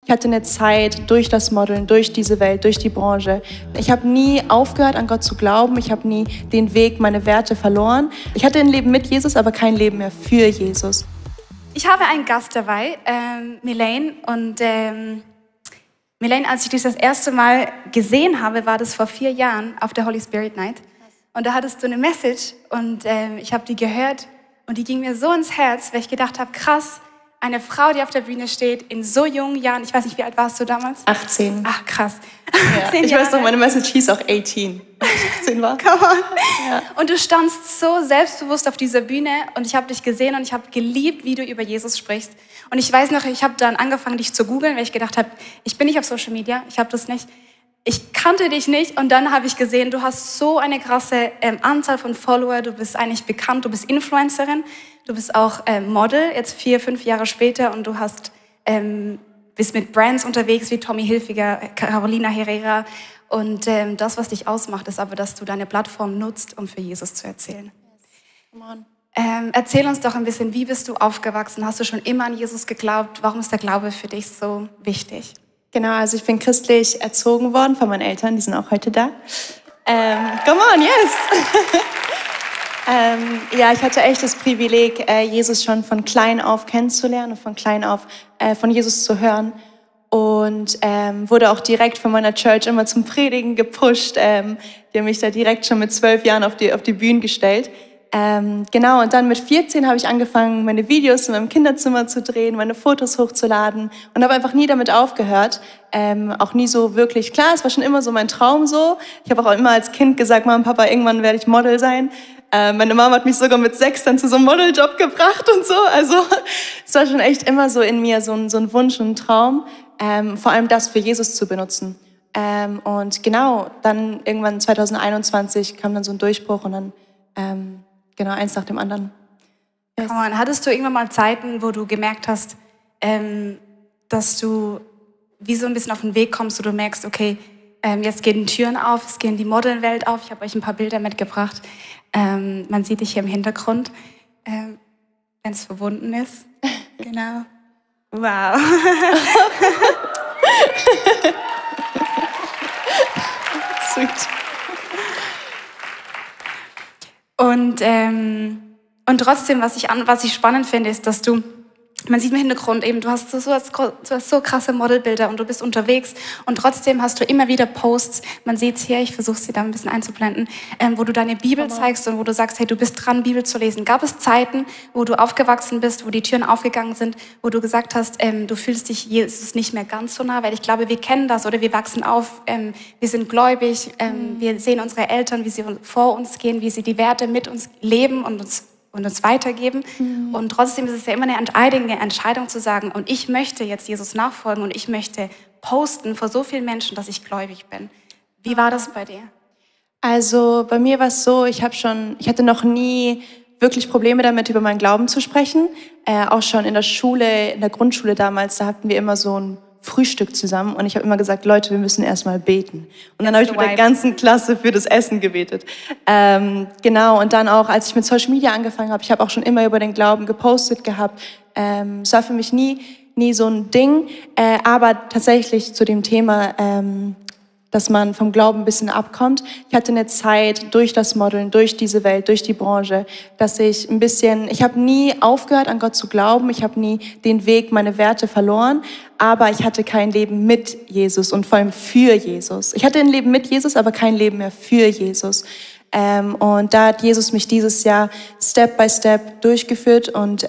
Ich hatte eine Zeit durch das Modeln, durch diese Welt, durch die Branche. Ich habe nie aufgehört, an Gott zu glauben. Ich habe nie den Weg, meine Werte verloren. Ich hatte ein Leben mit Jesus, aber kein Leben mehr für Jesus. Ich habe einen Gast dabei, Melaine. Und Melaine, als ich dich das erste Mal gesehen habe, war das vor 4 Jahren auf der Holy Spirit Night. Und da hattest du eine Message und ich habe die gehört und die ging mir so ins Herz, weil ich gedacht habe, krass, eine Frau, die auf der Bühne steht, in so jungen Jahren. Ich weiß nicht, wie alt warst du damals? 18. Ach, krass. Ja. 10 ich Jahre. weiß noch, meine Message hieß auch 18. 18 war. Come on. Ja. Und du standst so selbstbewusst auf dieser Bühne und ich habe dich gesehen und ich habe geliebt, wie du über Jesus sprichst. Und ich weiß noch, ich habe dann angefangen, dich zu googeln, weil ich gedacht habe, ich bin nicht auf Social Media, ich habe das nicht. Ich kannte dich nicht und dann habe ich gesehen, du hast so eine krasse Anzahl von Follower, du bist eigentlich bekannt, du bist Influencerin, du bist auch Model, jetzt 4, 5 Jahre später und du hast, bist mit Brands unterwegs wie Tommy Hilfiger, Carolina Herrera und das, was dich ausmacht, ist aber, dass du deine Plattform nutzt, um für Jesus zu erzählen. Come on. Erzähl uns doch ein bisschen, wie bist du aufgewachsen? Hast du schon immer an Jesus geglaubt? Warum ist der Glaube für dich so wichtig? Genau, also ich bin christlich erzogen worden von meinen Eltern, die sind auch heute da. Come on, yes! Ja, ich hatte echt das Privileg, Jesus schon von klein auf kennenzulernen und von klein auf von Jesus zu hören. Und wurde auch direkt von meiner Church immer zum Predigen gepusht. Die haben mich da direkt schon mit 12 Jahren auf die Bühne gestellt. Genau, und dann mit 14 habe ich angefangen, meine Videos in meinem Kinderzimmer zu drehen, meine Fotos hochzuladen und habe einfach nie damit aufgehört. Auch nie so wirklich, klar, es war schon immer so mein Traum so. Ich habe auch immer als Kind gesagt, Mama, Papa, irgendwann werde ich Model sein. Meine Mama hat mich sogar mit 6 dann zu so einem Modeljob gebracht und so. Also es war schon echt immer so in mir so ein Wunsch und ein Traum, vor allem das für Jesus zu benutzen. Und genau, dann irgendwann 2021 kam dann so ein Durchbruch und dann genau, eins nach dem anderen. Yes. Hattest du irgendwann mal Zeiten, wo du gemerkt hast, dass du wie so ein bisschen auf den Weg kommst, wo du merkst, okay, jetzt gehen Türen auf, es gehen die Modelwelt auf. Ich habe euch ein paar Bilder mitgebracht. Man sieht dich hier im Hintergrund, wenn es verbunden ist. Genau. Wow. Sweet. Und trotzdem, was ich spannend finde, ist, dass man sieht im Hintergrund eben, du hast so krasse Modelbilder und du bist unterwegs und trotzdem hast du immer wieder Posts, man sieht es hier, ich versuche sie da ein bisschen einzublenden, wo du deine Bibel zeigst und wo du sagst, hey, du bist dran, Bibel zu lesen. Gab es Zeiten, wo du aufgewachsen bist, wo die Türen aufgegangen sind, wo du gesagt hast, du fühlst dich Jesus nicht mehr ganz so nah, weil ich glaube, wir kennen das oder wir wachsen auf, wir sind gläubig, wir sehen unsere Eltern, wie sie vor uns gehen, wie sie die Werte mit uns leben und uns weitergeben. Und trotzdem ist es ja immer eine eigene Entscheidung zu sagen, und ich möchte jetzt Jesus nachfolgen und ich möchte posten vor so vielen Menschen, dass ich gläubig bin. Wie war das bei dir? Also bei mir war es so, ich hatte noch nie wirklich Probleme damit, über meinen Glauben zu sprechen. Auch schon in der Schule, in der Grundschule damals, da hatten wir immer so ein Frühstück zusammen und ich habe immer gesagt, Leute, wir müssen erstmal beten. Und dann habe ich mit der ganzen Klasse für das Essen gebetet. Genau, und dann auch, als ich mit Social Media angefangen habe, ich habe auch schon immer über den Glauben gepostet gehabt. Es war für mich nie so ein Ding, aber tatsächlich zu dem Thema, dass man vom Glauben ein bisschen abkommt. Ich hatte eine Zeit durch das Modeln, durch diese Welt, durch die Branche, dass ich habe nie aufgehört, an Gott zu glauben. Ich habe nie den Weg, meine Werte verloren, aber ich hatte kein Leben mit Jesus und vor allem für Jesus. Ich hatte ein Leben mit Jesus, aber kein Leben mehr für Jesus. Und da hat Jesus mich dieses Jahr Step by Step durchgeführt und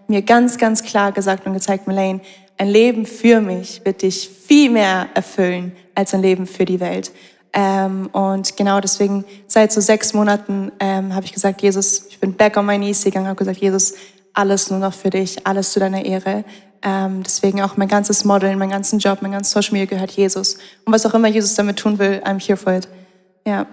mir ganz, ganz klar gesagt und gezeigt, Melaine, ein Leben für mich wird dich viel mehr erfüllen als ein Leben für die Welt. Und genau deswegen, seit so 6 Monaten habe ich gesagt, Jesus, ich bin back on my knees gegangen, habe gesagt, Jesus, alles nur noch für dich, alles zu deiner Ehre. Deswegen auch mein ganzes Modeln, meinen ganzen Job, mein ganzes Social Media gehört Jesus. Und was auch immer Jesus damit tun will, I'm here for it. Ja.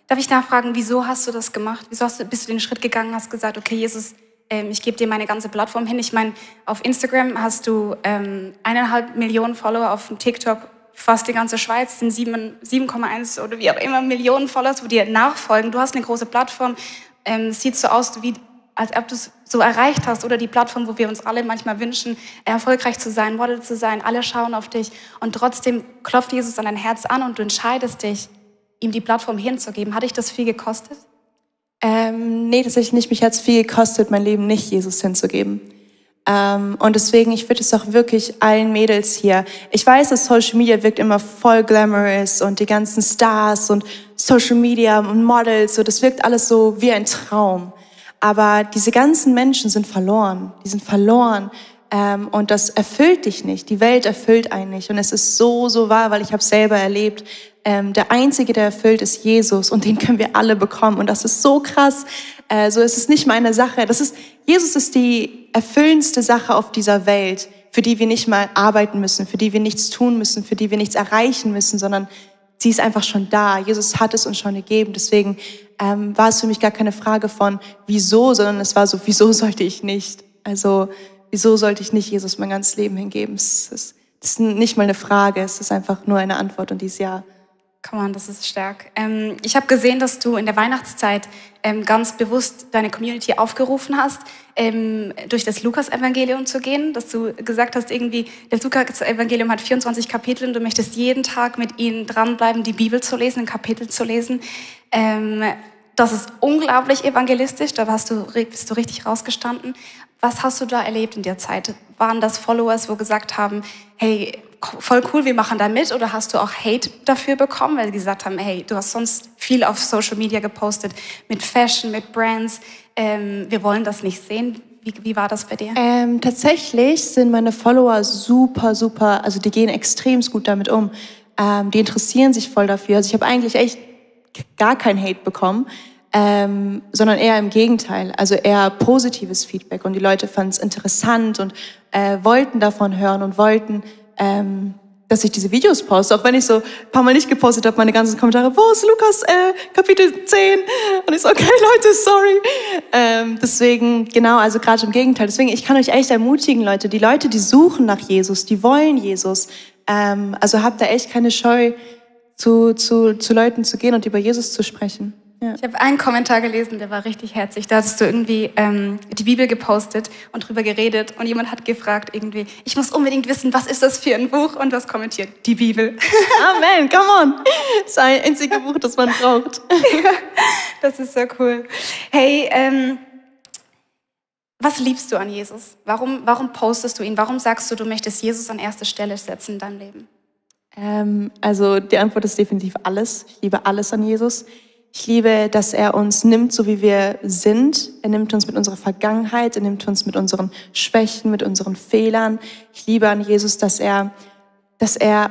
Darf ich nachfragen, wieso hast du das gemacht? Wieso bist du den Schritt gegangen, hast gesagt, okay, Jesus, ich gebe dir meine ganze Plattform hin. Ich meine, auf Instagram hast du 1,5 Millionen Follower, auf TikTok fast die ganze Schweiz, sind 7,1 oder wie auch immer Millionen Follower, wo dir nachfolgen. Du hast eine große Plattform, sieht so aus wie als ob du es so erreicht hast oder die Plattform, wo wir uns alle manchmal wünschen, erfolgreich zu sein, Model zu sein, alle schauen auf dich und trotzdem klopft Jesus an dein Herz an und du entscheidest dich, ihm die Plattform hinzugeben. Hat dich das viel gekostet? Nee, tatsächlich nicht. Mich hat es viel gekostet, mein Leben nicht Jesus hinzugeben. Und deswegen, ich würde es auch wirklich allen Mädels hier, ich weiß, dass Social Media wirkt immer voll glamorous und die ganzen Stars und Social Media und Models, so, das wirkt alles so wie ein Traum. Aber diese ganzen Menschen sind verloren, die sind verloren und das erfüllt dich nicht, die Welt erfüllt einen nicht und es ist so, so wahr, weil ich habe es selber erlebt. Der Einzige, der erfüllt, ist Jesus und den können wir alle bekommen und das ist so krass. So ist es nicht meine Sache. Jesus ist die erfüllendste Sache auf dieser Welt, für die wir nicht mal arbeiten müssen, für die wir nichts tun müssen, für die wir nichts erreichen müssen, sondern sie ist einfach schon da. Jesus hat es uns schon gegeben. Deswegen war es für mich gar keine Frage von wieso, sondern es war so, wieso sollte ich nicht? Also wieso sollte ich nicht Jesus mein ganzes Leben hingeben? Das ist nicht mal eine Frage, es ist einfach nur eine Antwort und die ist ja. Come on, das ist stark. Ich habe gesehen, dass du in der Weihnachtszeit ganz bewusst deine Community aufgerufen hast, durch das Lukas-Evangelium zu gehen, dass du gesagt hast, irgendwie, das Lukas-Evangelium hat 24 Kapitel und du möchtest jeden Tag mit ihnen dranbleiben, die Bibel zu lesen, ein Kapitel zu lesen. Das ist unglaublich evangelistisch, da bist du richtig rausgestanden. Was hast du da erlebt in der Zeit? Waren das Followers, wo gesagt haben, hey, voll cool, wir machen da mit? Oder hast du auch Hate dafür bekommen, weil sie gesagt haben, hey, du hast sonst viel auf Social Media gepostet, mit Fashion, mit Brands, wir wollen das nicht sehen. Wie war das bei dir? Tatsächlich sind meine Follower super, also die gehen extrem gut damit um. Die interessieren sich voll dafür. Also ich habe eigentlich echt gar kein Hate bekommen, sondern eher im Gegenteil, also eher positives Feedback. Und die Leute fanden es interessant und wollten davon hören und wollten, dass ich diese Videos poste, auch wenn ich so ein paar Mal nicht gepostet habe, meine ganzen Kommentare, wo ist Lukas, Kapitel 10? Und ich so, okay Leute, sorry. Deswegen, genau, also gerade im Gegenteil. Deswegen, ich kann euch echt ermutigen, Leute, die suchen nach Jesus, die wollen Jesus. Also habt da echt keine Scheu, zu Leuten zu gehen und über Jesus zu sprechen. Ja. Ich habe einen Kommentar gelesen, der war richtig herzig. Da hast du irgendwie die Bibel gepostet und drüber geredet und jemand hat gefragt irgendwie, ich muss unbedingt wissen, was ist das für ein Buch? Und du hast kommentiert, die Bibel. Amen, come on. Das ist ein einziges Buch, das man braucht. Ja, das ist so cool. Hey, was liebst du an Jesus? Warum postest du ihn? Warum sagst du möchtest Jesus an erste Stelle setzen in deinem Leben? Also die Antwort ist definitiv alles. Ich liebe alles an Jesus. Ich liebe, dass er uns nimmt, so wie wir sind. Er nimmt uns mit unserer Vergangenheit, er nimmt uns mit unseren Schwächen, mit unseren Fehlern. Ich liebe an Jesus, dass er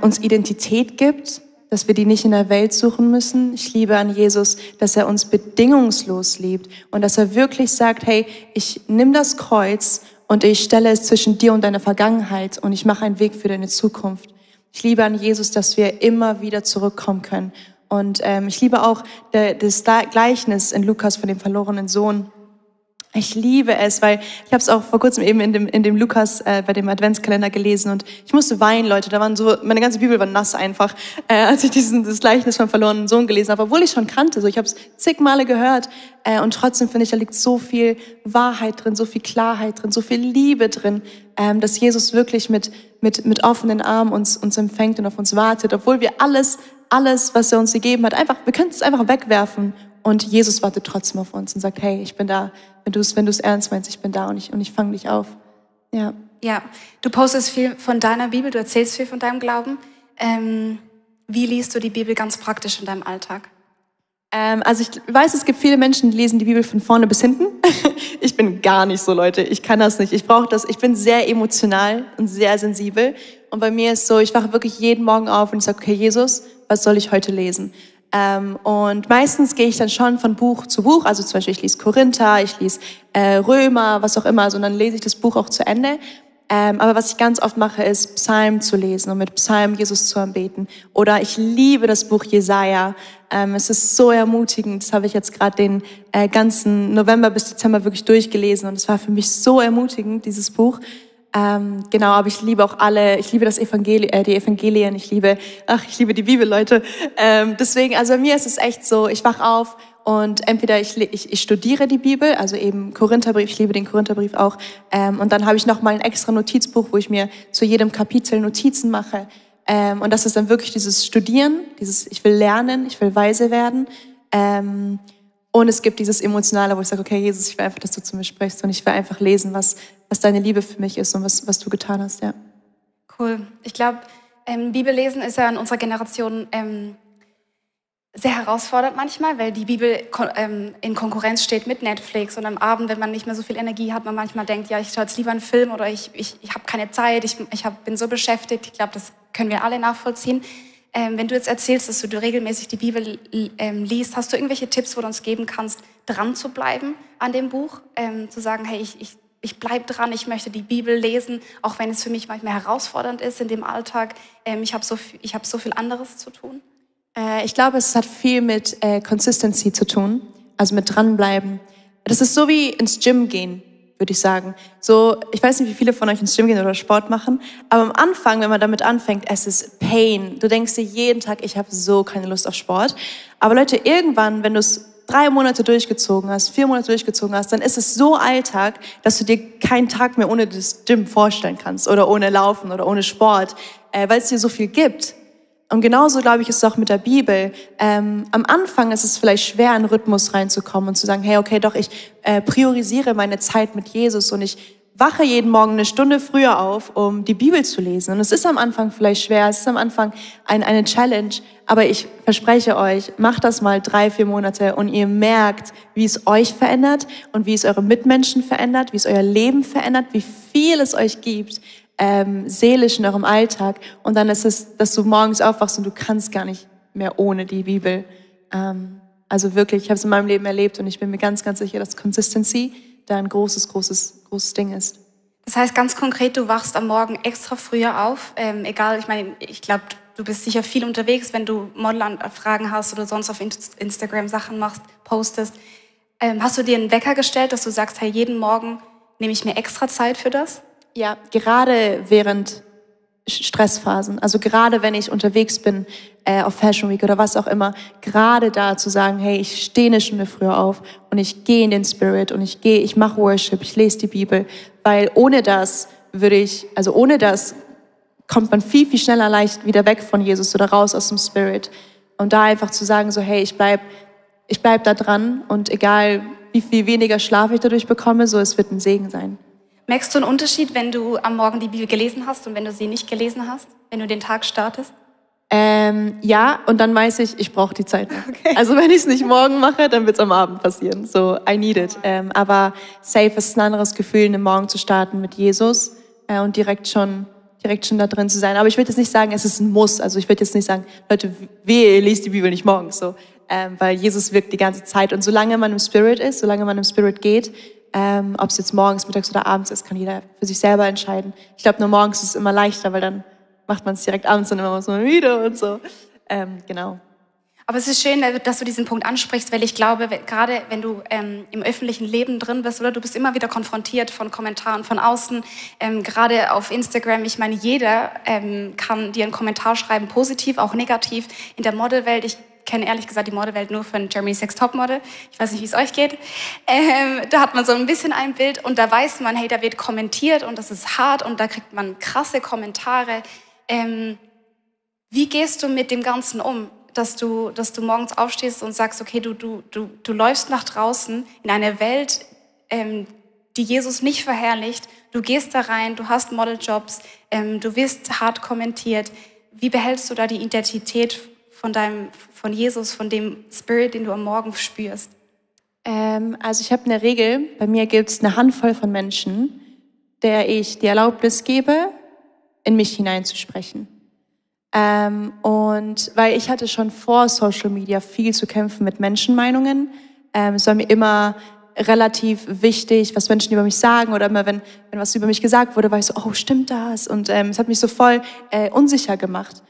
uns Identität gibt, dass wir die nicht in der Welt suchen müssen. Ich liebe an Jesus, dass er uns bedingungslos liebt und dass er wirklich sagt, hey, ich nimm das Kreuz und ich stelle es zwischen dir und deiner Vergangenheit und ich mache einen Weg für deine Zukunft. Ich liebe an Jesus, dass wir immer wieder zurückkommen können. Und ich liebe auch das Gleichnis in Lukas von dem verlorenen Sohn. Ich liebe es, weil ich habe es auch vor kurzem eben in dem Lukas bei dem Adventskalender gelesen und ich musste weinen, Leute. Da waren so, meine ganze Bibel war nass einfach, als ich das Gleichnis vom verlorenen Sohn gelesen habe, obwohl ich schon kannte. So, ich habe es zig Male gehört und trotzdem finde ich, da liegt so viel Wahrheit drin, so viel Klarheit drin, so viel Liebe drin, dass Jesus wirklich mit offenen Armen uns empfängt und auf uns wartet, obwohl wir alles, was er uns gegeben hat, wir können es einfach wegwerfen. Und Jesus wartet trotzdem auf uns und sagt, hey, ich bin da. Wenn du es ernst meinst, ich bin da und ich fange dich auf. Ja. Ja, du postest viel von deiner Bibel, du erzählst viel von deinem Glauben. Wie liest du die Bibel ganz praktisch in deinem Alltag? Also ich weiß, es gibt viele Menschen, die lesen die Bibel von vorne bis hinten. Ich bin gar nicht so, Leute. Ich kann das nicht. Ich brauche das. Ich bin sehr emotional und sehr sensibel. Und bei mir ist so, ich wache wirklich jeden Morgen auf und ich sage, okay, Jesus, was soll ich heute lesen? Und meistens gehe ich dann schon von Buch zu Buch. Also zum Beispiel, ich lese Korinther, ich lese Römer, was auch immer. Also, und dann lese ich das Buch auch zu Ende. Aber was ich ganz oft mache, ist Psalm zu lesen und mit Psalm Jesus zu anbeten. Oder ich liebe das Buch Jesaja. Es ist so ermutigend. Das habe ich jetzt gerade den ganzen November bis Dezember wirklich durchgelesen. Und es war für mich so ermutigend, dieses Buch. Genau, aber ich liebe auch ich liebe das die Evangelien, ich liebe die Bibel, Leute. Deswegen, also bei mir ist es echt so, ich wach auf und entweder ich studiere die Bibel, also eben Korintherbrief, ich liebe den Korintherbrief auch, und dann habe ich nochmal ein extra Notizbuch, wo ich mir zu jedem Kapitel Notizen mache. Und das ist dann wirklich dieses Studieren, ich will lernen, ich will weise werden. Und es gibt dieses Emotionale, wo ich sage, okay, Jesus, ich will einfach, dass du zu mir sprichst und ich will einfach lesen, was deine Liebe für mich ist und was du getan hast. Ja. Cool. Ich glaube, Bibellesen ist ja in unserer Generation sehr herausfordernd manchmal, weil die Bibel in Konkurrenz steht mit Netflix und am Abend, wenn man nicht mehr so viel Energie hat, man manchmal denkt, ja, ich schaue jetzt lieber einen Film oder ich habe keine Zeit, bin so beschäftigt. Ich glaube, das können wir alle nachvollziehen. Wenn du jetzt erzählst, dass du regelmäßig die Bibel liest, hast du irgendwelche Tipps, wo du uns geben kannst, dran zu bleiben an dem Buch? Zu sagen, hey, ich bleibe dran, ich möchte die Bibel lesen, auch wenn es für mich manchmal herausfordernd ist in dem Alltag. Ich habe so viel anderes zu tun. Ich glaube, es hat viel mit Consistency zu tun, also mit dranbleiben. Das ist so wie ins Gym gehen, würde ich sagen. So, ich weiß nicht, wie viele von euch ins Gym gehen oder Sport machen, aber am Anfang, wenn man damit anfängt, es ist Pain. Du denkst dir jeden Tag, ich habe so keine Lust auf Sport. Aber Leute, irgendwann, wenn du es 3 Monate durchgezogen hast, 4 Monate durchgezogen hast, dann ist es so Alltag, dass du dir keinen Tag mehr ohne das Gym vorstellen kannst oder ohne Laufen oder ohne Sport, weil es dir so viel gibt. Und genauso, glaube ich, ist es auch mit der Bibel. Am Anfang ist es vielleicht schwer, in einen Rhythmus reinzukommen und zu sagen, hey, okay, doch, ich priorisiere meine Zeit mit Jesus und ich wache jeden Morgen 1 Stunde früher auf, um die Bibel zu lesen. Und es ist am Anfang vielleicht schwer, es ist am Anfang eine Challenge, aber ich verspreche euch, macht das mal 3, 4 Monate und ihr merkt, wie es euch verändert und wie es eure Mitmenschen verändert, wie es euer Leben verändert, wie viel es euch gibt, seelisch in eurem Alltag. Und dann ist es, dass du morgens aufwachst und du kannst gar nicht mehr ohne die Bibel. Also wirklich, ich habe es in meinem Leben erlebt und ich bin mir ganz, ganz sicher, dass Consistency da ein großes Ding ist. Das heißt ganz konkret, du wachst am Morgen extra früher auf, egal, ich glaube, du bist sicher viel unterwegs, wenn du Modelanfragen hast oder sonst auf Instagram Sachen machst, postest. Hast du dir einen Wecker gestellt, dass du sagst, hey, jeden Morgen nehme ich mir extra Zeit für das? Ja, gerade während Stressphasen, also gerade wenn ich unterwegs bin auf Fashion Week oder was auch immer, gerade da zu sagen, hey, ich stehe 1 Stunde früher auf und ich gehe in den Spirit und ich mache Worship, ich lese die Bibel, weil ohne das kommt man viel, viel schneller leicht wieder weg von Jesus oder raus aus dem Spirit. Und da einfach zu sagen, so, hey, ich bleib da dran und egal wie viel weniger Schlaf ich dadurch bekomme, so, es wird ein Segen sein. Merkst du einen Unterschied, wenn du am Morgen die Bibel gelesen hast und wenn du sie nicht gelesen hast, wenn du den Tag startest? Ja, und dann weiß ich brauche die Zeit noch. Okay. Also wenn ich es nicht morgen mache, dann wird es am Abend passieren. So, I need it. Aber safe ist es ein anderes Gefühl, in den Morgen zu starten mit Jesus und direkt schon da drin zu sein. Aber ich würde jetzt nicht sagen, es ist ein Muss. Also ich würde jetzt nicht sagen, Leute, ihr lest die Bibel nicht morgens. So, weil Jesus wirkt die ganze Zeit. Und solange man im Spirit ist, solange man im Spirit geht, ob es jetzt morgens, mittags oder abends ist, kann jeder für sich selber entscheiden. Ich glaube, nur morgens ist es immer leichter, weil dann macht man es direkt abends und immer was mal wieder und so. Genau. Aber es ist schön, dass du diesen Punkt ansprichst, weil ich glaube, gerade wenn du im öffentlichen Leben drin bist, oder du bist immer wieder konfrontiert von Kommentaren von außen, gerade auf Instagram, ich meine, jeder kann dir einen Kommentar schreiben, positiv, auch negativ. In der Modelwelt, ich kenne ehrlich gesagt die Modelwelt nur von Germany's Next Topmodel. Ich weiß nicht, wie es euch geht. Da hat man so ein bisschen ein Bild und da weiß man, hey, da wird kommentiert und das ist hart und da kriegt man krasse Kommentare. Wie gehst du mit dem Ganzen um, dass du morgens aufstehst und sagst, okay, du läufst nach draußen in eine Welt, die Jesus nicht verherrlicht. Du gehst da rein, du hast Modeljobs, du wirst hart kommentiert. Wie behältst du da die Identität von Jesus, von dem Spirit, den du am Morgen spürst? Also ich habe eine Regel, bei mir gibt es eine Handvoll von Menschen, der ich die Erlaubnis gebe, in mich hineinzusprechen. Und weil ich hatte schon vor Social Media viel zu kämpfen mit Menschenmeinungen. Es war mir immer relativ wichtig, was Menschen über mich sagen oder immer, wenn was über mich gesagt wurde, war ich so, oh, stimmt das? Und es hat mich so voll unsicher gemacht.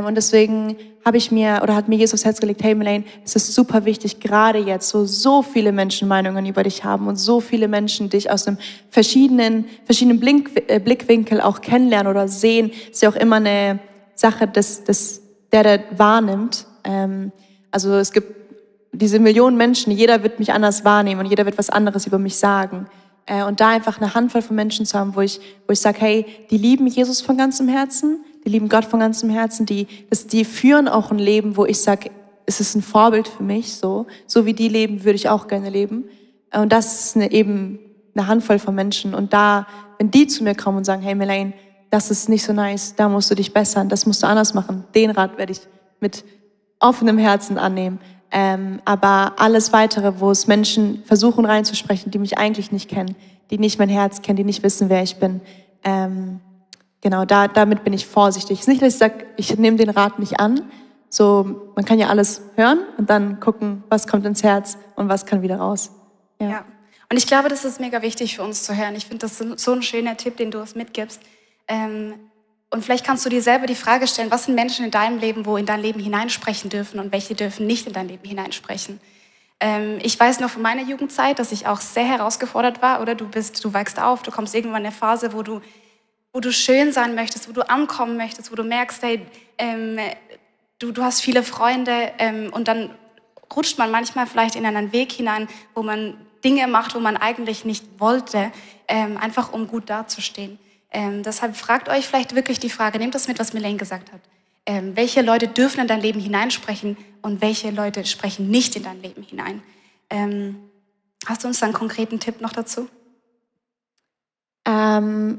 Und deswegen hat mir Jesus aufs Herz gelegt, hey Melaine, es ist super wichtig, gerade jetzt, wo so viele Menschen Meinungen über dich haben und so viele Menschen dich aus einem verschiedenen Blickwinkel auch kennenlernen oder sehen, ist ja auch immer eine Sache, der wahrnimmt. Also es gibt diese Millionen Menschen, jeder wird mich anders wahrnehmen und jeder wird was anderes über mich sagen. Und da einfach eine Handvoll von Menschen zu haben, wo ich sage, hey, die lieben Jesus von ganzem Herzen, die lieben Gott von ganzem Herzen, die führen auch ein Leben, wo ich sage, es ist ein Vorbild für mich, so wie die leben, würde ich auch gerne leben. Und das ist eben eine Handvoll von Menschen. Und da, wenn die zu mir kommen und sagen, hey Melaine, das ist nicht so nice, da musst du dich bessern, das musst du anders machen, den Rat werde ich mit offenem Herzen annehmen. Aber alles Weitere, wo es Menschen versuchen reinzusprechen, die mich eigentlich nicht kennen, die nicht mein Herz kennen, die nicht wissen, wer ich bin, genau, damit bin ich vorsichtig. Es ist nicht, dass ich sage, ich nehme den Rat nicht an. So, man kann ja alles hören und dann gucken, was kommt ins Herz und was kann wieder raus. Ja. Und ich glaube, das ist mega wichtig für uns zu hören. Ich finde, das ist so ein schöner Tipp, den du uns mitgibst. Und vielleicht kannst du dir selber die Frage stellen, was sind Menschen in deinem Leben, wo in dein Leben hineinsprechen dürfen und welche dürfen nicht in dein Leben hineinsprechen. Ich weiß noch von meiner Jugendzeit, dass ich auch sehr herausgefordert war. Oder du wächst auf, du kommst irgendwann in eine Phase, wo du schön sein möchtest, wo du ankommen möchtest, wo du merkst, hey, du hast viele Freunde und dann rutscht man manchmal vielleicht in einen Weg hinein, wo man Dinge macht, wo man eigentlich nicht wollte, einfach um gut dazustehen. Deshalb fragt euch vielleicht wirklich die Frage, nehmt das mit, was Melaine gesagt hat. Welche Leute dürfen in dein Leben hineinsprechen und welche Leute sprechen nicht in dein Leben hinein? Hast du uns da einen konkreten Tipp noch dazu?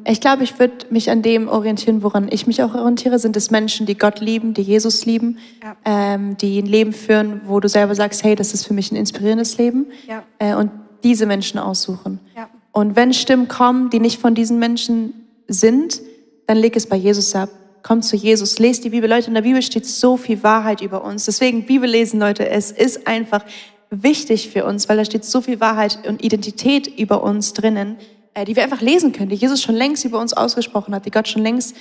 Ich glaube, ich würde mich an dem orientieren, woran ich mich auch orientiere. Sind es Menschen, die Gott lieben, die Jesus lieben, die ein Leben führen, wo du selber sagst, hey, das ist für mich ein inspirierendes Leben. Ja. Und diese Menschen aussuchen. Ja. Und wenn Stimmen kommen, die nicht von diesen Menschen sind, dann leg es bei Jesus ab. Komm zu Jesus, lest die Bibel. Leute, in der Bibel steht so viel Wahrheit über uns. Deswegen Bibel lesen, Leute, es ist einfach wichtig für uns, weil da steht so viel Wahrheit und Identität über uns drinnen, die wir einfach lesen können, die Jesus schon längst über uns ausgesprochen hat, die Gott schon längst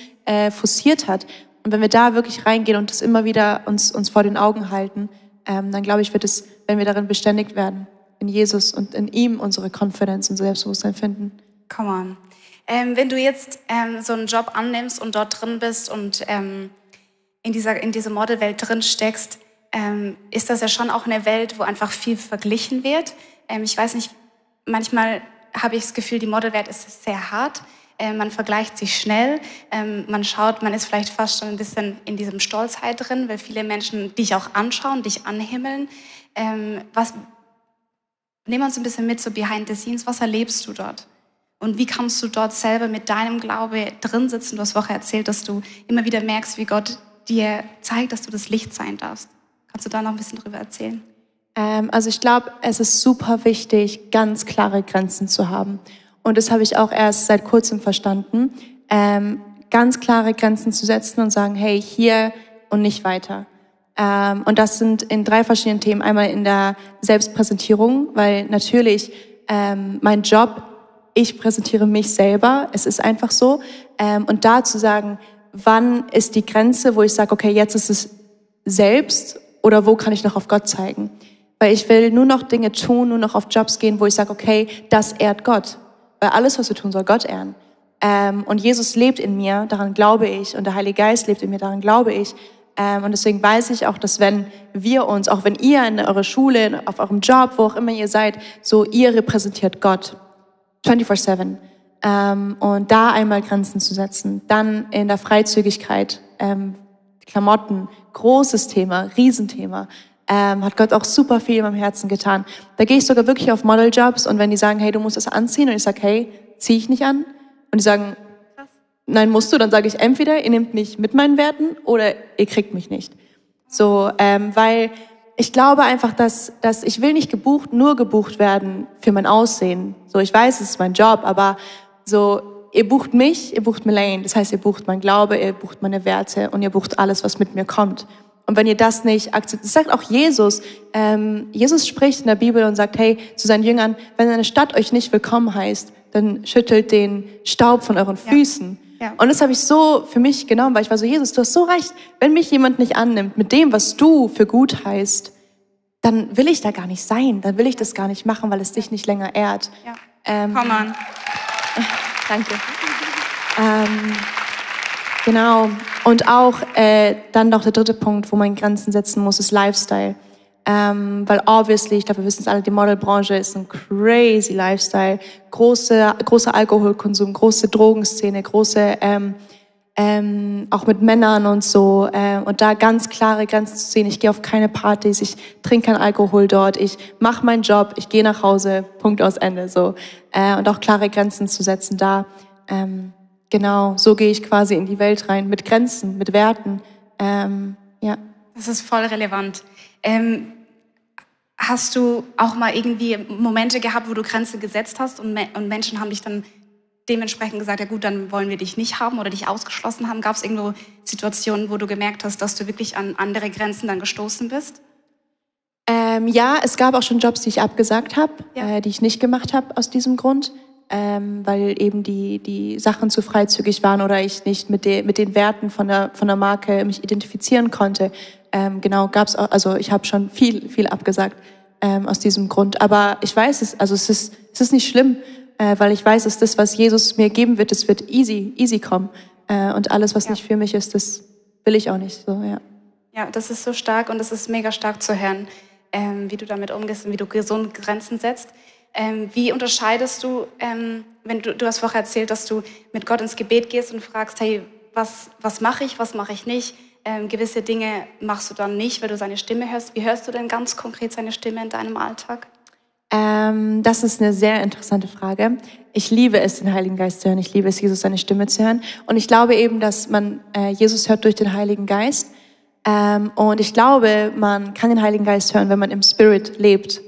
forciert hat. Und wenn wir da wirklich reingehen und das immer wieder uns vor den Augen halten, dann glaube ich, wenn wir darin beständigt werden, in Jesus und in ihm unsere Confidence und Selbstbewusstsein finden. Come on. Wenn du jetzt so einen Job annimmst und dort drin bist und in dieser Modelwelt drin steckst, ist das ja schon auch eine Welt, wo einfach viel verglichen wird. Ich weiß nicht, manchmal habe ich das Gefühl, die Modelwelt ist sehr hart. Man vergleicht sich schnell. Man ist vielleicht fast schon ein bisschen in diesem Stolzheit drin, weil viele Menschen dich auch anschauen, dich anhimmeln. Nimm uns ein bisschen mit, so behind the scenes. Was erlebst du dort? Und wie kannst du dort selber mit deinem Glaube drin sitzen? Du hast vorher erzählt, dass du immer wieder merkst, wie Gott dir zeigt, dass du das Licht sein darfst. Kannst du da noch ein bisschen drüber erzählen? Also ich glaube, es ist super wichtig, ganz klare Grenzen zu haben. Und das habe ich auch erst seit kurzem verstanden. Ganz klare Grenzen zu setzen und sagen, hey, hier und nicht weiter. Und das sind in 3 verschiedenen Themen. Einmal in der Selbstpräsentierung, weil natürlich mein Job, ich präsentiere mich selber, es ist einfach so. Und da zu sagen, wann ist die Grenze, wo ich sage, okay, jetzt ist es selbst oder wo kann ich noch auf Gott zeigen? Weil ich will nur noch Dinge tun, nur noch auf Jobs gehen, wo ich sage, okay, das ehrt Gott. Weil alles, was wir tun, soll Gott ehren. Und Jesus lebt in mir, daran glaube ich. Und der Heilige Geist lebt in mir, daran glaube ich. Und deswegen weiß ich auch, dass wenn wir uns, auch wenn ihr in eurer Schule, auf eurem Job, wo auch immer ihr seid, so ihr repräsentiert Gott 24/7. Und da einmal Grenzen zu setzen. Dann in der Freizügigkeit, Klamotten, großes Thema, Riesenthema. Hat Gott auch super viel in meinem Herzen getan. Da gehe ich sogar wirklich auf Modeljobs und wenn die sagen, hey, du musst das anziehen und ich sage, hey, ziehe ich nicht an. Und die sagen, nein, musst du, dann sage ich entweder, ihr nehmt mich mit meinen Werten oder ihr kriegt mich nicht. So, weil ich glaube einfach, dass ich will nicht nur gebucht werden für mein Aussehen. So, ich weiß, es ist mein Job, aber so, ihr bucht mich, ihr bucht Melaine. Das heißt, ihr bucht mein Glaube, ihr bucht meine Werte und ihr bucht alles, was mit mir kommt. Und wenn ihr das nicht akzeptiert, das sagt auch Jesus. Jesus spricht in der Bibel und sagt, hey, zu seinen Jüngern, wenn eine Stadt euch nicht willkommen heißt, dann schüttelt den Staub von euren Füßen. Ja. Und das habe ich so für mich genommen, weil ich war so, Jesus, du hast so recht. Wenn mich jemand nicht annimmt mit dem, was du für gut heißt, dann will ich da gar nicht sein. Dann will ich das gar nicht machen, weil es dich nicht länger ehrt. Ja. Komm an. Danke. Genau. Und auch dann noch der dritte Punkt, wo man Grenzen setzen muss, ist Lifestyle. Weil obviously, ich glaube, wir wissen es alle, die Modelbranche ist ein crazy Lifestyle. Großer Alkoholkonsum, große Drogenszene, große, auch mit Männern und so. Und da ganz klare Grenzen zu ziehen. Ich gehe auf keine Partys, ich trinke keinen Alkohol dort, ich mache meinen Job, ich gehe nach Hause, Punkt aus Ende. So. Und auch klare Grenzen zu setzen da. Genau, so gehe ich quasi in die Welt rein, mit Grenzen, mit Werten. Ja. Das ist voll relevant. Hast du auch mal irgendwie Momente gehabt, wo du Grenzen gesetzt hast und Menschen haben dich dann dementsprechend gesagt, ja gut, dann wollen wir dich nicht haben oder dich ausgeschlossen haben? Gab es irgendwo Situationen, wo du gemerkt hast, dass du wirklich an andere Grenzen dann gestoßen bist? Ja, es gab auch schon Jobs, die ich abgesagt habe, die ich nicht gemacht habe aus diesem Grund, weil eben die Sachen zu freizügig waren oder ich nicht mit den Werten von der Marke mich identifizieren konnte. Genau, gab's auch, also ich habe schon viel abgesagt aus diesem Grund. Aber ich weiß es, also es ist nicht schlimm, weil ich weiß, dass das, was Jesus mir geben wird, das wird easy kommen. Und alles, was nicht für mich ist, das will ich auch nicht. So, ja. Ja, das ist so stark und das ist mega stark zu hören, wie du damit umgehst und wie du gesunde Grenzen setzt. Wie unterscheidest du, wenn du hast vorher erzählt, dass du mit Gott ins Gebet gehst und fragst, hey, was mache ich nicht? Gewisse Dinge machst du dann nicht, weil du seine Stimme hörst. Wie hörst du denn ganz konkret seine Stimme in deinem Alltag? Das ist eine sehr interessante Frage. Ich liebe es, den Heiligen Geist zu hören. Ich liebe es, Jesus seine Stimme zu hören. Und ich glaube eben, dass man Jesus hört durch den Heiligen Geist. Und ich glaube, man kann den Heiligen Geist hören, wenn man im Spirit lebt.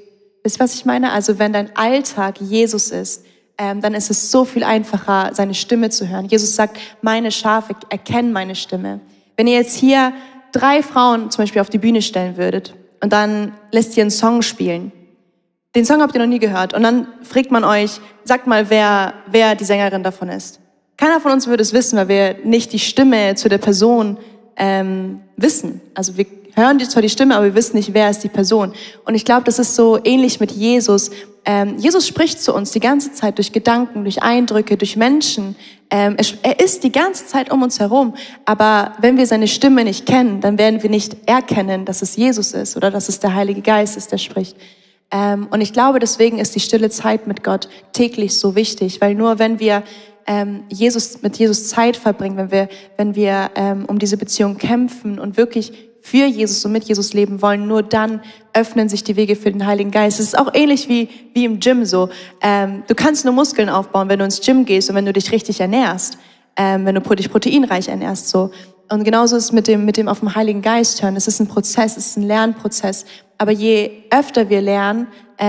Wisst ihr, was ich meine? Also wenn dein Alltag Jesus ist, dann ist es so viel einfacher, seine Stimme zu hören. Jesus sagt, meine Schafe erkennen meine Stimme. Wenn ihr jetzt hier 3 Frauen zum Beispiel auf die Bühne stellen würdet und dann lässt ihr einen Song spielen, den Song habt ihr noch nie gehört und dann fragt man euch, sagt mal, wer die Sängerin davon ist. Keiner von uns würde es wissen, weil wir nicht die Stimme zu der Person wissen. Also wir hören zwar die Stimme, aber wir wissen nicht, wer ist die Person. Und ich glaube, das ist so ähnlich mit Jesus. Jesus spricht zu uns die ganze Zeit durch Gedanken, durch Eindrücke, durch Menschen. Er ist die ganze Zeit um uns herum. Aber wenn wir seine Stimme nicht kennen, dann werden wir nicht erkennen, dass es Jesus ist oder dass es der Heilige Geist ist, der spricht. Und ich glaube, deswegen ist die stille Zeit mit Gott täglich so wichtig, weil nur wenn wir mit Jesus Zeit verbringen, wenn wir um diese Beziehung kämpfen und wirklich für Jesus und mit Jesus leben wollen, nur dann öffnen sich die Wege für den Heiligen Geist. Es ist auch ähnlich wie im Gym so. Du kannst nur Muskeln aufbauen, wenn du ins Gym gehst und wenn du dich richtig ernährst, wenn du dich proteinreich ernährst. So. Und genauso ist es mit dem auf den Heiligen Geist hören. Es ist ein Prozess, es ist ein Lernprozess. Aber je öfter wir lernen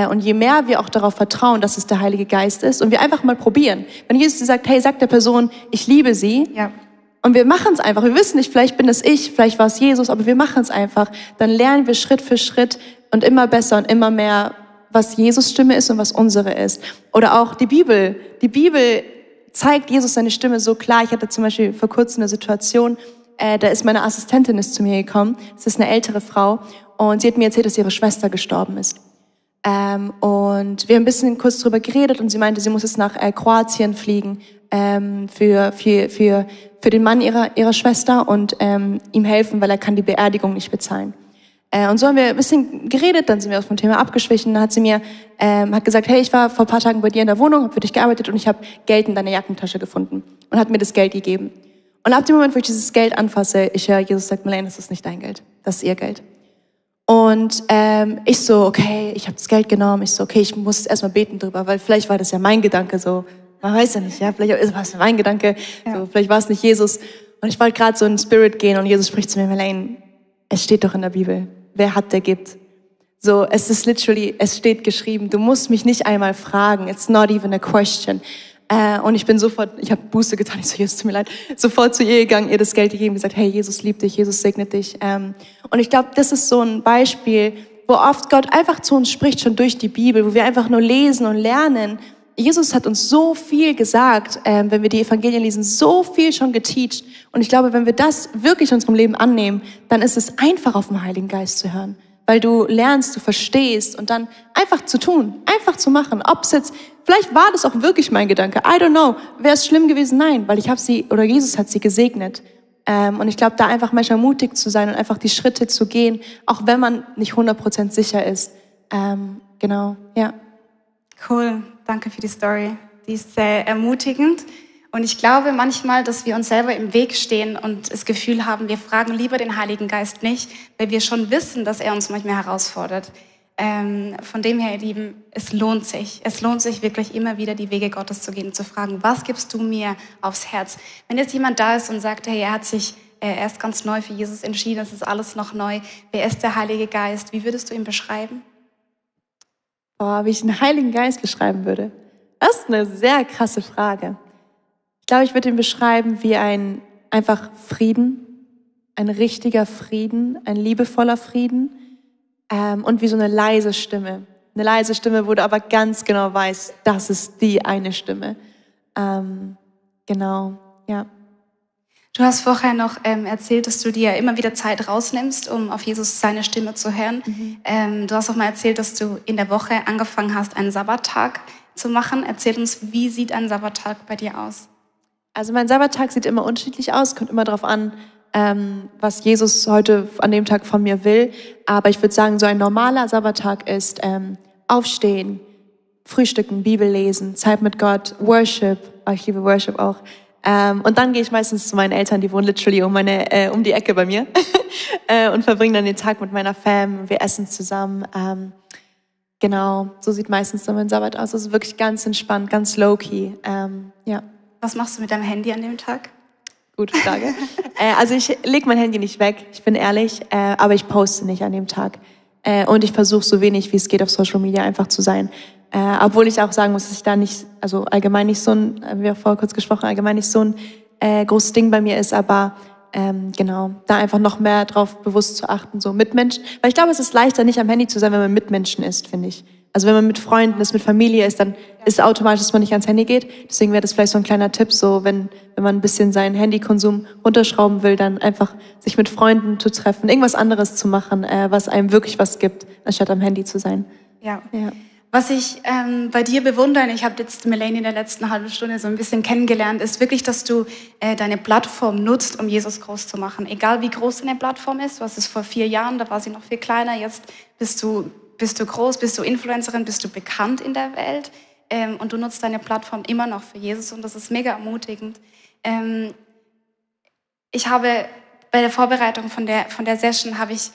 und je mehr wir auch darauf vertrauen, dass es der Heilige Geist ist und wir einfach mal probieren. Wenn Jesus dir sagt, hey, sag der Person, ich liebe sie. Ja. Und wir machen es einfach. Wir wissen nicht, vielleicht bin es ich, vielleicht war es Jesus, aber wir machen es einfach. Dann lernen wir Schritt für Schritt und immer besser und immer mehr, was Jesus' Stimme ist und was unsere ist. Oder auch die Bibel. Die Bibel zeigt Jesus seine Stimme so klar. Ich hatte zum Beispiel vor kurzem eine Situation, da ist meine Assistentin zu mir gekommen. Das ist eine ältere Frau und sie hat mir erzählt, dass ihre Schwester gestorben ist. Und wir haben ein bisschen kurz drüber geredet und sie meinte, sie muss jetzt nach Kroatien fliegen für den Mann ihrer Schwester und ihm helfen, weil er kann die Beerdigung nicht bezahlen. Und so haben wir ein bisschen geredet, dann sind wir aus dem Thema abgeschwichen. Dann hat sie mir hat gesagt, hey, ich war vor ein paar Tagen bei dir in der Wohnung, habe für dich gearbeitet und ich habe Geld in deiner Jackentasche gefunden und hat mir das Geld gegeben. Und ab dem Moment, wo ich dieses Geld anfasse, ich höre, Jesus sagt, Marlene, das ist nicht dein Geld, das ist ihr Geld. Und ich so, okay, ich habe das Geld genommen. Ich so, okay, ich muss jetzt erstmal beten drüber, weil vielleicht war das ja mein Gedanke so. Man weiß ja nicht, ja, vielleicht war es mein Gedanke, ja. So, vielleicht war es nicht Jesus. Und ich wollte gerade so in den Spirit gehen und Jesus spricht zu mir, Marlene, es steht doch in der Bibel, wer hat, der gibt. So, es ist literally, es steht geschrieben, du musst mich nicht einmal fragen, it's not even a question. Und ich bin sofort, ich habe Buße getan, ich so, Jesus, tut mir leid, sofort zu ihr gegangen, ihr das Geld gegeben, gesagt, hey, Jesus liebt dich, Jesus segnet dich. Und ich glaube, das ist so ein Beispiel, wo oft Gott einfach zu uns spricht, schon durch die Bibel, wo wir einfach nur lesen und lernen. Jesus hat uns so viel gesagt, wenn wir die Evangelien lesen, so viel schon geteacht. Und ich glaube, wenn wir das wirklich in unserem Leben annehmen, dann ist es einfach, auf den Heiligen Geist zu hören. Weil du lernst, du verstehst und dann einfach zu tun, einfach zu machen. Ob es jetzt, vielleicht war das auch wirklich mein Gedanke, I don't know. Wäre es schlimm gewesen? Nein, weil ich habe sie, oder Jesus hat sie gesegnet. Und ich glaube, da einfach manchmal mutig zu sein und einfach die Schritte zu gehen, auch wenn man nicht 100% sicher ist. Genau, ja. Cool, danke für die Story. Die ist sehr ermutigend. Und ich glaube manchmal, dass wir uns selber im Weg stehen und das Gefühl haben, wir fragen lieber den Heiligen Geist nicht, weil wir schon wissen, dass er uns manchmal herausfordert. Von dem her, ihr Lieben, es lohnt sich. Es lohnt sich wirklich immer wieder, die Wege Gottes zu gehen und zu fragen, was gibst du mir aufs Herz? Wenn jetzt jemand da ist und sagt, hey, er ist ganz neu für Jesus entschieden, es ist alles noch neu. Wer ist der Heilige Geist? Wie würdest du ihn beschreiben? Wie ich den Heiligen Geist beschreiben würde? Das ist eine sehr krasse Frage. Ich glaube, ich würde ihn beschreiben wie einfach Frieden, ein richtiger Frieden, ein liebevoller Frieden. Und wie so eine leise Stimme. Eine leise Stimme, wo du aber ganz genau weißt, das ist die eine Stimme. Genau, ja. Du hast vorher noch erzählt, dass du dir immer wieder Zeit rausnimmst, um auf Jesus seine Stimme zu hören. Du hast auch mal erzählt, dass du in der Woche angefangen hast, einen Sabbattag zu machen. Erzähl uns, wie sieht ein Sabbattag bei dir aus? Also mein Sabbattag sieht immer unterschiedlich aus, kommt immer darauf an, was Jesus heute an dem Tag von mir will. Aber ich würde sagen, so ein normaler Sabbattag ist aufstehen, frühstücken, Bibel lesen, Zeit mit Gott, Worship. Ich liebe Worship auch. Und dann gehe ich meistens zu meinen Eltern, die wohnen literally um die Ecke bei mir und verbringe dann den Tag mit meiner Fam. Wir essen zusammen. Genau, so sieht meistens dann mein Sabbat aus. Also wirklich ganz entspannt, ganz low-key. Ja. Was machst du mit deinem Handy an dem Tag? Gute Frage. Also ich lege mein Handy nicht weg, ich bin ehrlich, aber ich poste nicht an dem Tag. Und ich versuche so wenig wie es geht auf Social Media einfach zu sein. Obwohl ich auch sagen muss, dass ich da nicht, also allgemein nicht so ein, wie auch vorher kurz gesprochen, allgemein nicht so ein großes Ding bei mir ist, aber genau, da einfach noch mehr drauf bewusst zu achten, so mit Menschen. Weil ich glaube, es ist leichter, nicht am Handy zu sein, wenn man mit Menschen ist, finde ich. Also wenn man mit Freunden ist, mit Familie ist, dann ist es automatisch, dass man nicht ans Handy geht. Deswegen wäre das vielleicht so ein kleiner Tipp, so wenn man ein bisschen seinen Handykonsum runterschrauben will, dann einfach sich mit Freunden zu treffen, irgendwas anderes zu machen, was einem wirklich was gibt, anstatt am Handy zu sein. Ja. Was ich bei dir bewundere, ich habe jetzt Melanie in der letzten halben Stunde so ein bisschen kennengelernt, ist wirklich, dass du deine Plattform nutzt, um Jesus groß zu machen. Egal wie groß deine Plattform ist, du hast es vor 4 Jahren, da war sie noch viel kleiner, jetzt bist du groß, bist du Influencerin, bist du bekannt in der Welt und du nutzt deine Plattform immer noch für Jesus und das ist mega ermutigend. Ich habe bei der Vorbereitung von der Session habe ich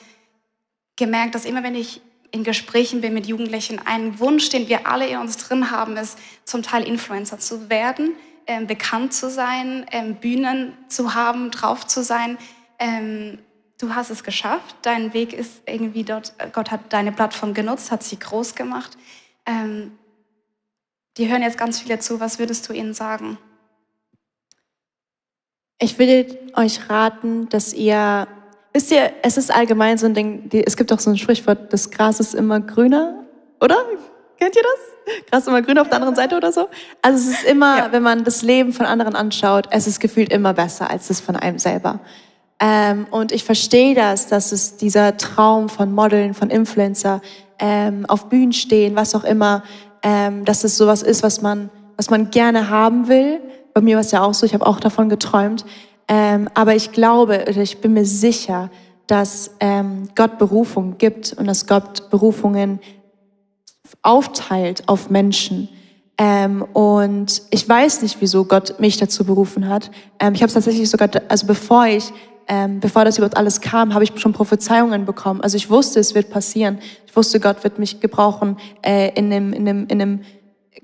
gemerkt, dass immer wenn ich in Gesprächen bin mit Jugendlichen, ein Wunsch, den wir alle in uns drin haben, ist zum Teil Influencer zu werden, bekannt zu sein, Bühnen zu haben, drauf zu sein. Du hast es geschafft, dein Weg ist irgendwie dort, Gott hat deine Plattform genutzt, hat sie groß gemacht. Die hören jetzt ganz viele zu, was würdest du ihnen sagen? Ich würde euch raten, dass ihr, wisst ihr, es ist allgemein so ein Ding, es gibt auch so ein Sprichwort, das Gras ist immer grüner, oder? Kennt ihr das? Gras ist immer grüner auf der anderen Seite oder so? Also es ist immer, wenn man das Leben von anderen anschaut, es ist gefühlt immer besser als das von einem selber. Und ich verstehe dass es dieser Traum von Modeln, von Influencer, auf Bühnen stehen, was auch immer, dass es sowas ist, was man gerne haben will. Bei mir war es ja auch so, ich habe auch davon geträumt. Aber ich glaube, oder ich bin mir sicher, dass Gott Berufung gibt und dass Gott Berufungen aufteilt auf Menschen. Und ich weiß nicht, wieso Gott mich dazu berufen hat. Ich habe es tatsächlich sogar, also bevor das überhaupt alles kam, habe ich schon Prophezeiungen bekommen. Also ich wusste, es wird passieren. Ich wusste, Gott wird mich gebrauchen in einem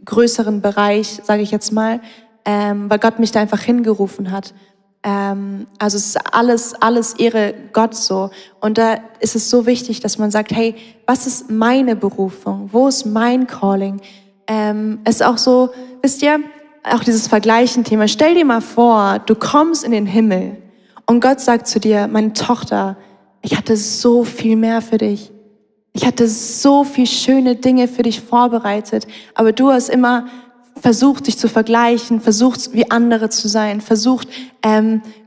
größeren Bereich, sage ich jetzt mal, weil Gott mich da einfach hingerufen hat. Also es ist alles Ehre Gott so. Und da ist es so wichtig, dass man sagt, hey, was ist meine Berufung? Wo ist mein Calling? Es ist auch so, wisst ihr, auch dieses Vergleichen-Thema. Stell dir mal vor, du kommst in den Himmel und Gott sagt zu dir, meine Tochter, ich hatte so viel mehr für dich. Ich hatte so viel schöne Dinge für dich vorbereitet. Aber du hast immer versucht, dich zu vergleichen, versucht, wie andere zu sein, versucht,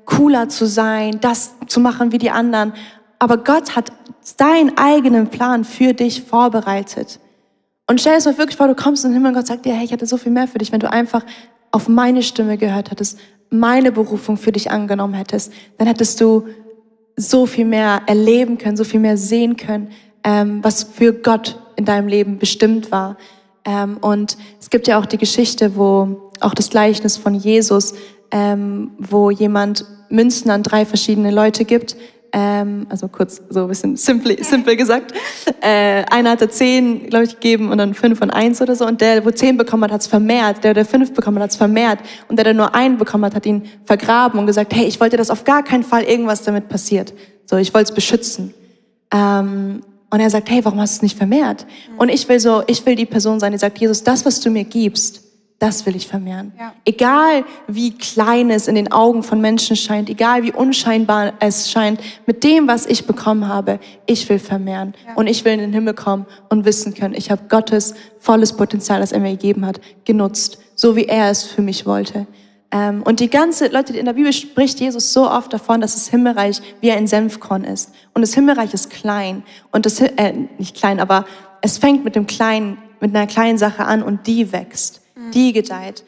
cooler zu sein, das zu machen wie die anderen. Aber Gott hat deinen eigenen Plan für dich vorbereitet. Und stell dir das mal wirklich vor, du kommst in den Himmel und Gott sagt dir, hey, ich hatte so viel mehr für dich, wenn du einfach auf meine Stimme gehört hättest, meine Berufung für dich angenommen hättest, dann hättest du so viel mehr erleben können, so viel mehr sehen können, was für Gott in deinem Leben bestimmt war. Und es gibt ja auch die Geschichte, wo auch das Gleichnis von Jesus, wo jemand Münzen an 3 verschiedene Leute gibt. Also kurz so ein bisschen simpel gesagt. Einer hatte 10, glaube ich, gegeben und dann 5 und 1 oder so. Und der, wo 10 bekommen hat, hat es vermehrt. Der 5 bekommen hat, hat es vermehrt. Und der nur 1 bekommen hat, hat ihn vergraben und gesagt, hey, ich wollte, dass auf gar keinen Fall irgendwas damit passiert. So, ich wollte es beschützen. Und er sagt, hey, warum hast du es nicht vermehrt? Und ich will die Person sein, die sagt, Jesus, das, was du mir gibst, das will ich vermehren. Ja. Egal wie klein es in den Augen von Menschen scheint, egal wie unscheinbar es scheint, mit dem, was ich bekommen habe, ich will vermehren. Ja. Und ich will in den Himmel kommen und wissen können, ich habe Gottes volles Potenzial, das er mir gegeben hat, genutzt, so wie er es für mich wollte. Und die ganze, Leute, in der Bibel spricht Jesus so oft davon, dass das Himmelreich wie ein Senfkorn ist. Und das Himmelreich ist klein. Und das, nicht klein, aber es fängt mit einer kleinen Sache an und die wächst. Die gedeiht.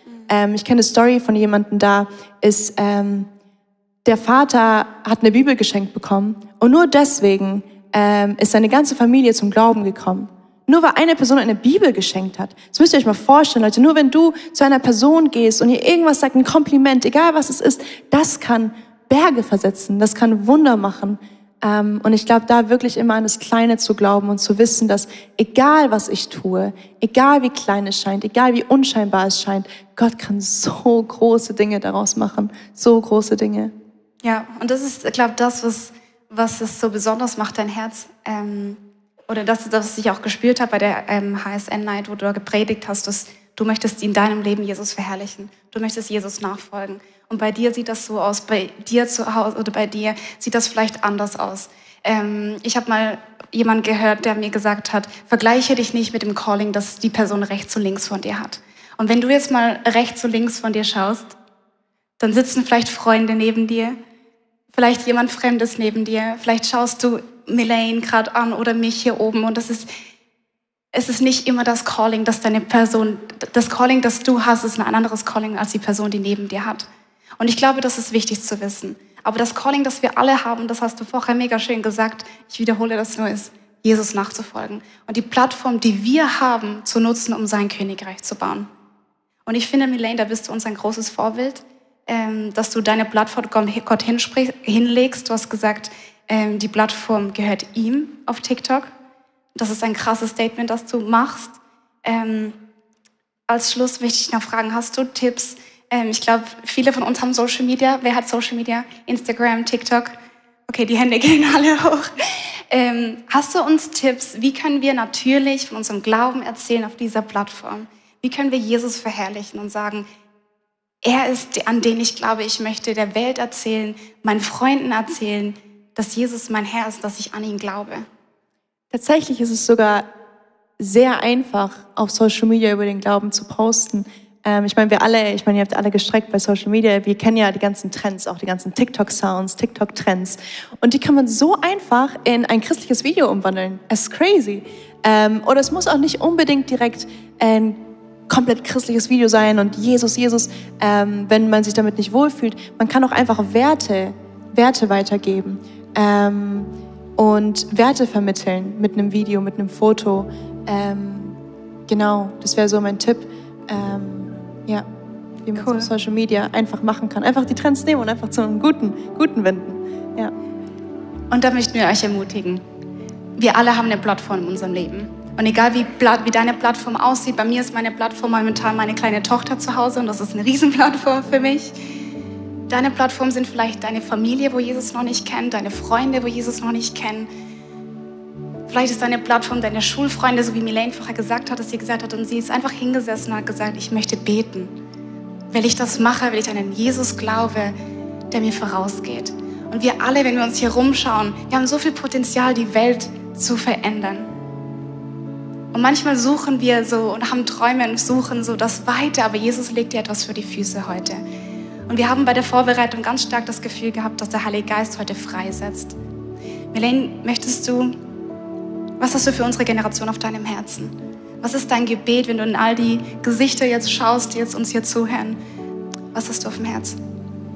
Ich kenne eine Story von jemandem, da ist, der Vater hat eine Bibel geschenkt bekommen und nur deswegen ist seine ganze Familie zum Glauben gekommen. Nur weil eine Person eine Bibel geschenkt hat. Das müsst ihr euch mal vorstellen, Leute. Nur wenn du zu einer Person gehst und ihr irgendwas sagt, ein Kompliment, egal was es ist, das kann Berge versetzen, das kann Wunder machen. Und ich glaube, da wirklich immer an das Kleine zu glauben und zu wissen, dass egal was ich tue, egal wie klein es scheint, egal wie unscheinbar es scheint, Gott kann so große Dinge daraus machen. So große Dinge. Ja, und das ist, ich glaube, das, was es so besonders macht, dein Herz. Oder das, was ich auch gespürt habe bei der HSN-Night, wo du da gepredigt hast, dass du möchtest in deinem Leben Jesus verherrlichen. Du möchtest Jesus nachfolgen. Und bei dir sieht das so aus, bei dir zu Hause oder bei dir sieht das vielleicht anders aus. Ich habe mal jemanden gehört, der mir gesagt hat, vergleiche dich nicht mit dem Calling, das die Person rechts und links von dir hat. Und wenn du jetzt mal rechts und links von dir schaust, dann sitzen vielleicht Freunde neben dir, vielleicht jemand Fremdes neben dir, vielleicht schaust du Melaine gerade an oder mich hier oben und es ist nicht immer das Calling, das Calling, das du hast, ist ein anderes Calling als die Person, die neben dir hat. Und ich glaube, das ist wichtig zu wissen. Aber das Calling, das wir alle haben, das hast du vorher mega schön gesagt, ich wiederhole das nur, ist, Jesus nachzufolgen. Und die Plattform, die wir haben, zu nutzen, um sein Königreich zu bauen. Und ich finde, Melaine, da bist du uns ein großes Vorbild, dass du deine Plattform Gott hinlegst. Du hast gesagt, die Plattform gehört ihm auf TikTok. Das ist ein krasses Statement, das du machst. Als Schluss möchte ich noch fragen, hast du Tipps? Ich glaube, viele von uns haben Social Media. Wer hat Social Media? Instagram, TikTok? Okay, die Hände gehen alle hoch. Hast du uns Tipps? Wie können wir natürlich von unserem Glauben erzählen auf dieser Plattform? Wie können wir Jesus verherrlichen und sagen, er ist, an den ich glaube, ich möchte der Welt erzählen, meinen Freunden erzählen, dass Jesus mein Herr ist, dass ich an ihn glaube? Tatsächlich ist es sogar sehr einfach, auf Social Media über den Glauben zu posten. Ich meine, ihr habt alle gestreckt bei Social Media. Wir kennen ja die ganzen Trends, auch die ganzen TikTok-Sounds, TikTok-Trends. Und die kann man so einfach in ein christliches Video umwandeln. Es ist crazy. Oder es muss auch nicht unbedingt direkt ein komplett christliches Video sein und Jesus, wenn man sich damit nicht wohlfühlt. Man kann auch einfach Werte weitergeben und Werte vermitteln mit einem Video, mit einem Foto. Genau, das wäre so mein Tipp. Ja, wie man es auf Social Media einfach machen kann. Einfach die Trends nehmen und einfach zu einem Guten wenden. Ja. Und da möchten wir euch ermutigen. Wir alle haben eine Plattform in unserem Leben. Und egal wie deine Plattform aussieht, bei mir ist meine Plattform momentan meine kleine Tochter zu Hause und das ist eine Riesenplattform für mich. Deine Plattform sind vielleicht deine Familie, wo Jesus noch nicht kennt, deine Freunde, wo Jesus noch nicht kennen. Vielleicht ist deine Plattform deine Schulfreunde, so wie Melaine vorher gesagt hat, dass sie gesagt hat, und sie ist einfach hingesessen und hat gesagt, ich möchte beten. Weil ich das mache, weil ich an einen Jesus glaube, der mir vorausgeht. Und wir alle, wenn wir uns hier rumschauen, wir haben so viel Potenzial, die Welt zu verändern. Und manchmal suchen wir so und haben Träume und suchen so das Weite, aber Jesus legt dir etwas für die Füße heute. Und wir haben bei der Vorbereitung ganz stark das Gefühl gehabt, dass der Heilige Geist heute freisetzt. Melaine, was hast du für unsere Generation auf deinem Herzen? Was ist dein Gebet, wenn du in all die Gesichter jetzt schaust, die jetzt uns hier zuhören? Was hast du auf dem Herzen?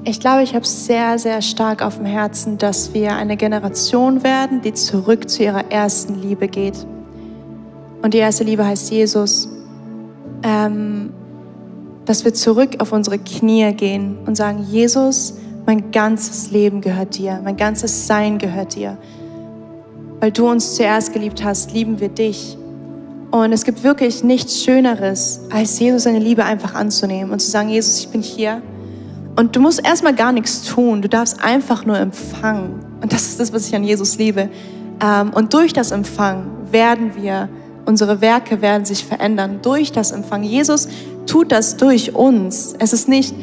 ich glaube, ich habe es sehr, sehr stark auf dem Herzen, dass wir eine Generation werden, die zurück zu ihrer ersten Liebe geht. Und die erste Liebe heißt Jesus. Dass wir zurück auf unsere Knie gehen und sagen, Jesus, mein ganzes Leben gehört dir, mein ganzes Sein gehört dir. Weil du uns zuerst geliebt hast, lieben wir dich. Und es gibt wirklich nichts Schöneres, als Jesus seine Liebe einfach anzunehmen und zu sagen, Jesus, ich bin hier. Und du musst erstmal gar nichts tun, du darfst einfach nur empfangen. Und das ist das, was ich an Jesus liebe. Und durch das Empfangen unsere Werke werden sich verändern. Durch das Empfangen. Jesus tut das durch uns. Es ist nicht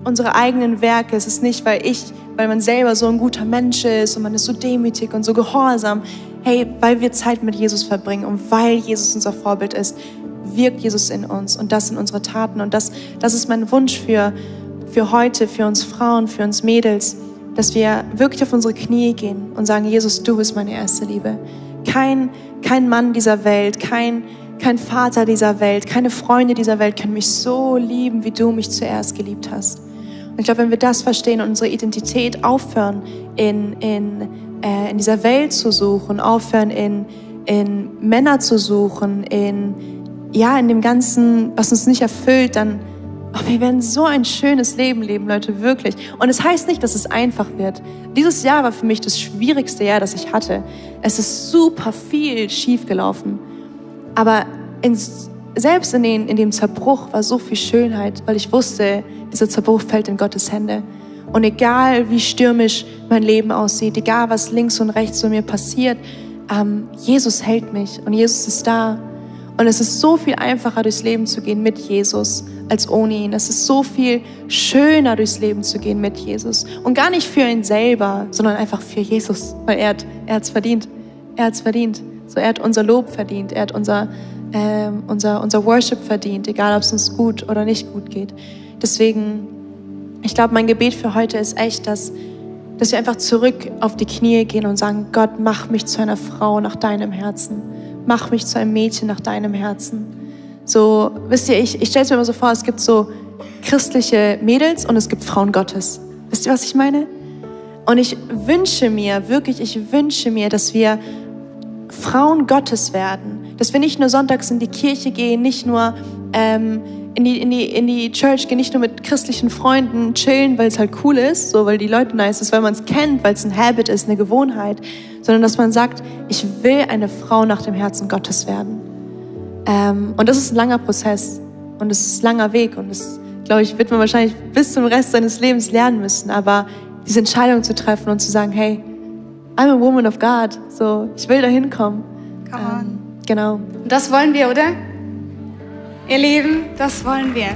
unsere eigenen Werke, es ist nicht, weil man selber so ein guter Mensch ist und man ist so demütig und so gehorsam. Hey, weil wir Zeit mit Jesus verbringen und weil Jesus unser Vorbild ist, wirkt Jesus in uns und das sind unsere Taten. Und das ist mein Wunsch für heute, für uns Frauen, für uns Mädels, dass wir wirklich auf unsere Knie gehen und sagen, Jesus, du bist meine erste Liebe. Kein Mann dieser Welt, kein Vater dieser Welt, keine Freunde dieser Welt können mich so lieben, wie du mich zuerst geliebt hast. Und ich glaube, wenn wir das verstehen und unsere Identität aufhören, in dieser Welt zu suchen, aufhören, in Männer zu suchen, in dem Ganzen, was uns nicht erfüllt, dann, wir werden so ein schönes Leben leben, Leute, wirklich. Und es heißt nicht, dass es einfach wird. Dieses Jahr war für mich das schwierigste Jahr, das ich hatte. Es ist super viel schiefgelaufen. Aber selbst in dem Zerbruch war so viel Schönheit, weil ich wusste, dieser Zerbruch fällt in Gottes Hände. Und egal, wie stürmisch mein Leben aussieht, egal, was links und rechts von mir passiert, Jesus hält mich und Jesus ist da. Und es ist so viel einfacher, durchs Leben zu gehen mit Jesus, als ohne ihn. Es ist so viel schöner, durchs Leben zu gehen mit Jesus. Und gar nicht für ihn selber, sondern einfach für Jesus, weil er hat's verdient. Er hat's verdient. So, er hat unser Lob verdient. Er hat unser Worship verdient, egal, ob es uns gut oder nicht gut geht. Deswegen, ich glaube, mein Gebet für heute ist echt, dass wir einfach zurück auf die Knie gehen und sagen, Gott, mach mich zu einer Frau nach deinem Herzen. Mach mich zu einem Mädchen nach deinem Herzen. So, wisst ihr, ich stelle es mir immer so vor, es gibt so christliche Mädels und es gibt Frauen Gottes. Wisst ihr, was ich meine? Und ich wünsche mir, dass wir Frauen Gottes werden. Dass wir nicht nur sonntags in die Kirche gehen, nicht nur in die Church gehen, nicht nur mit christlichen Freunden chillen, weil es halt cool ist, so, weil die Leute nice ist, weil man es kennt, weil es ein Habit ist, eine Gewohnheit, sondern dass man sagt, ich will eine Frau nach dem Herzen Gottes werden. Und das ist ein langer Prozess und es ist ein langer Weg und das, glaube ich, wird man wahrscheinlich bis zum Rest seines Lebens lernen müssen, aber diese Entscheidung zu treffen und zu sagen, hey, I'm a woman of God, so, ich will da hinkommen. Come on. Genau. Das wollen wir, oder? Ihr Lieben, das wollen wir.